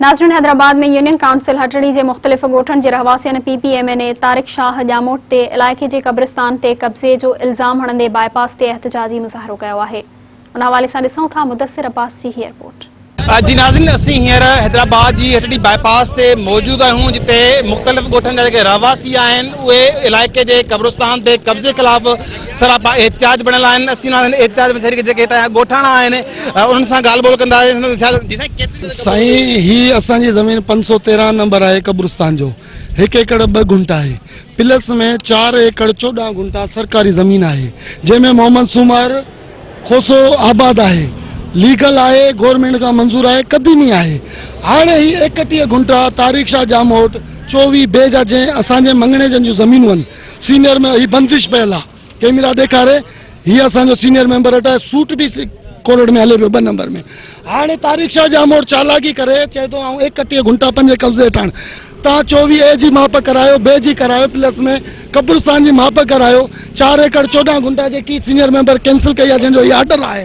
ناظرين Hyderabad ۾ union council Hatri جي مختلف ڳوٺن جي رهواسين P P M N A Tariq Shah Jamot تي علائقي جي قبرستان تي قبضي جو الزام هڻندي باء پاس تي احتجاجي مظاهرو ڪيو آهي ان حوالي سان ڏسون ٿا مدثر عباس جي هي رپورٽ. جي ناظرين اسين هينئر حيدرآباد جي هٽڙي باء پاس تي موجود آهيون جتي مختلف ڳوٺن جا جيڪي رهواسي آهن اهي علائقي جي قبرستان تي قبضي خلاف سراپا احتجاج بڻيل آهن اسين انهن احتجاج ۾ شريڪ جيڪي هتان جا ڳوٺاڻا آهن انهن سان ڳالهه ٻولهه ڪنداسين. سائين هي اسان جي زمين 513 نمبر آهي قبرستان جو هڪ ايڪڙ ٻه گهنٽا آهي پلس ۾ چار ايڪڙ 14 گهنٽا سرڪاري زمين آهي جنهن ۾ محمد سومار کوسو آباد آهي ليگل آهي گورنمينٽ کان منظور آهي قديمي آهي هاڻي هي 31 گهنٽا تاريخ شاهه ڄاموٽ 24 بي جا جنهن اسان جي مڱڻيجن جون زمينون آهن سينيئر ۾ هي بندش پيل آ ڪيميرا ڏيکاري هي اسان جو سينيئر ميمبر وٽ آهي سوٽ به ڪورٽ ۾ هلي پيو ٻه نمبر ۾ هاڻي تاريخ شاهه ڄاموٽ چالاڪي ڪري چئي ٿو آئون 31 گهنٽا پنهنجي قبضي هيٺ آڻ تان 24 اي جي ماپ ڪرايو بي جي ڪرايو پلس ۾ قبرستان جي ماپ ڪرايو چار ايڪڙ 14 گهنٽا جيڪي سينيئر ميمبر ڪينسل ڪئي آهي جنهن جو هي آرڊر آهي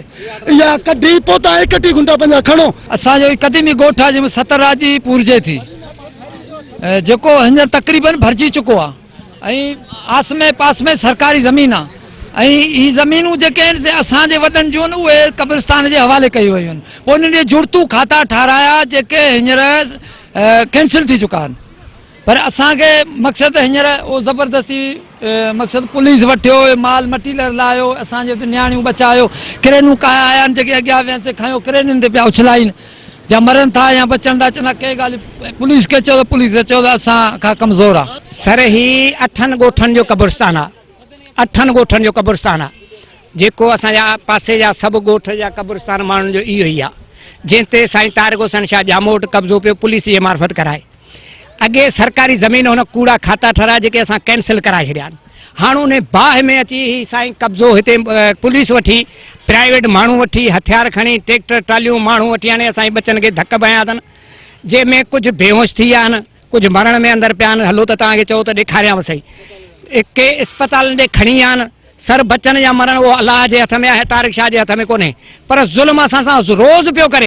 اها ڪڍي پوء تان 31 گهنٽا پنهنجا کڻو. اسان جو هي قديمي ڳوٺ آهي جنهن ۾ ستر راڄي پورجي ٿي جيڪو هينئر تقريبن ڀرجي چڪو آهي ۽ آس ۾ پاس ۾ سرڪاري زمين آ ۽ هي زمينون جيڪي آهن سي اسان جي وڏن جون اهي قبرستان جي حوالي ڪيون ويون آهن پوء انهن جي جڙتو کاتا ٺارايا جيڪي هينئر ڪينسل ٿي چڪا آهن پر اسان کي مقصد هينئر اهو زبردستي مقصد پوليس وٺيو مال مٽيريل لايو اسان جي نياڻيون بچايو ڪرينون ڪاهي آيا آهن جيڪي اڳيان ويا سي کنيو ڪرينن تي پيا اڇلائين جا مرن ٿا يا بچن ٿا چوندا ڪنهن ڳالهه پوليس کي چئو ته پوليس کي چئو ته اسان کان ڪمزور آ. سر هي اٺن ڳوٺن جو قبرستان آ اٺن ڳوٺن جو قبرستان آ جيڪو اسان جا پاسي جا سڀ ڳوٺ جا قبرستان ماڻهن جو اهو ئي آ جنهن تي سائين طارق حسين شاهه ڄاموٽ قبضو پيو پوليس جي معرفت ڪرائي اڳي سرڪاري زمين هن ڪوڙا کاتا ٺهرايا جيڪي اسان ڪينسل ڪرائي ڇڏيا آهن هاڻ انهي باهه ۾ اچي هي سائين قبضو هتي پوليس وٺي پرائيويٽ ماڻهو وٺي هٿيار کڻي ٽريڪٽر ٽراليون ماڻهو وٺي آڻي اسان جي ٻچن کي ڌڪ به هنيا اٿن جنهن ۾ ڪجهه بيهوش ٿي ويا آهن ڪجهه مرڻ ۾ اندر پيا آهن هلو ته توهان کي چئو ته ڏيکاريانو سهي ڪي اسپتالن ڏي کڻي ويا آهن سر بچڻ يا مرڻ اهو الله جي هٿ ۾ آهي طارق شاهه جي هٿ ۾ ڪونهي پر ظلم اسان سان روز پيو ڪري.